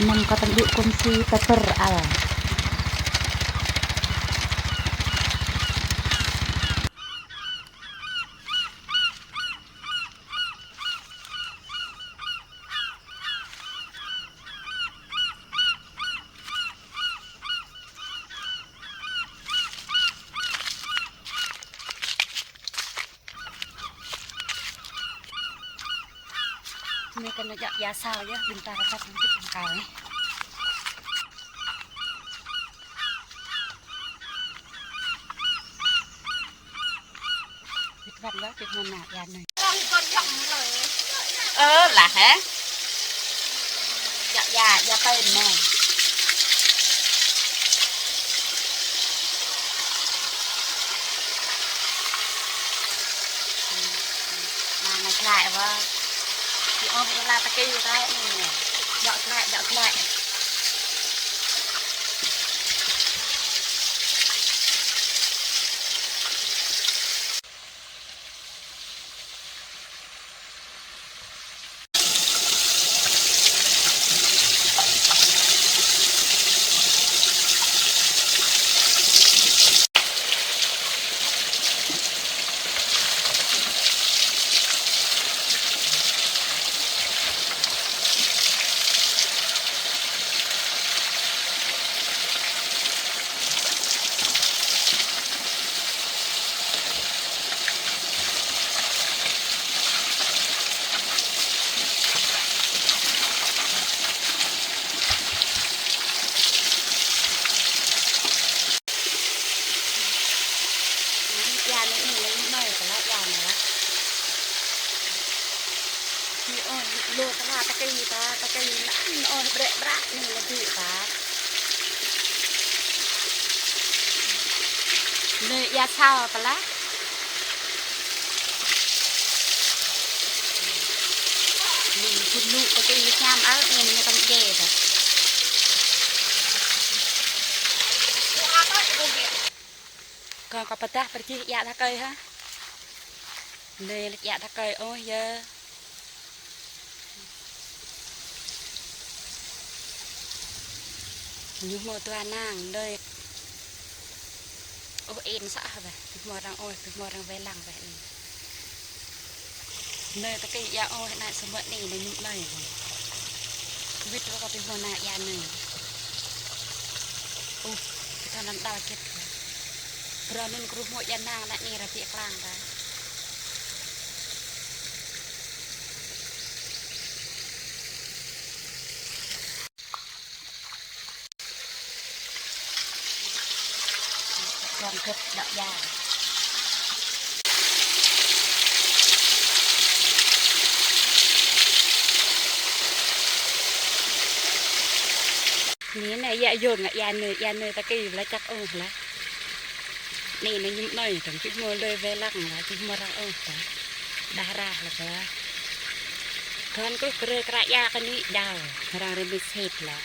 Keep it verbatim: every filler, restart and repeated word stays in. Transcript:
Năm kơ tơnđŭ kông si tơpơr al. Anai kơ anai djă ia sao yơh, ƀing ta rơbat mơ̆ng kit mơ̆ng kal anai. Wĭt wăn yơh, wĭt wăn nao ia anai. Ơ, lah hă? Ia, ia, ia pơm anai. Anai, anai glaĭ wă. Či ôh, ƀu lah tơkĭ tơl anai. Dŏ glaĭ, dŏ glaĭ. Ia anai, anai, anai, tơlơi ia anai lah. Anai ôh, lu tơlơi tơkĭ ta, tơkĭ anŭn ôh, brĕ bră anai lĕ dĭ ta. Anai ia sao tơlơi. Anai phun lu tơkĭ hiam al, anai anai tơm djai ta. Kâo kơ pơdah pơrjih ia tơkơi hă. Anai lĕ ia tơkơi ôh yơh. Ñu hmâo dua nang anai. Ôh, ĕn sa ah weh. Ñu hmâo arăng ôh, ñu hmâo arăng wai lăng weh anai. Anai tơkĭ ia ôh, anai samơ̆ anai, anai ñu anai. Wĭt wă kơ ƀing hmâo nao ia anai. Ôh, kơ tơnăn đal kĕt. Brơi anŭn kruh hmâo ia nang anai, anai ră ƀiă klang ta. Čang kĕt đŏk ia. Anai anai ia yŏng ia anai, ia anai tơkĭ ƀlă čăk ôh lah. Anai anai ñu anai, tơm či hmâo lui wai lăng lah, či hmâo arăng ôh ta. Đah rah lah ta. Kăn kruh kơ rơi kră ia kơ anai djao, arăng rơmĭt sĭt lah.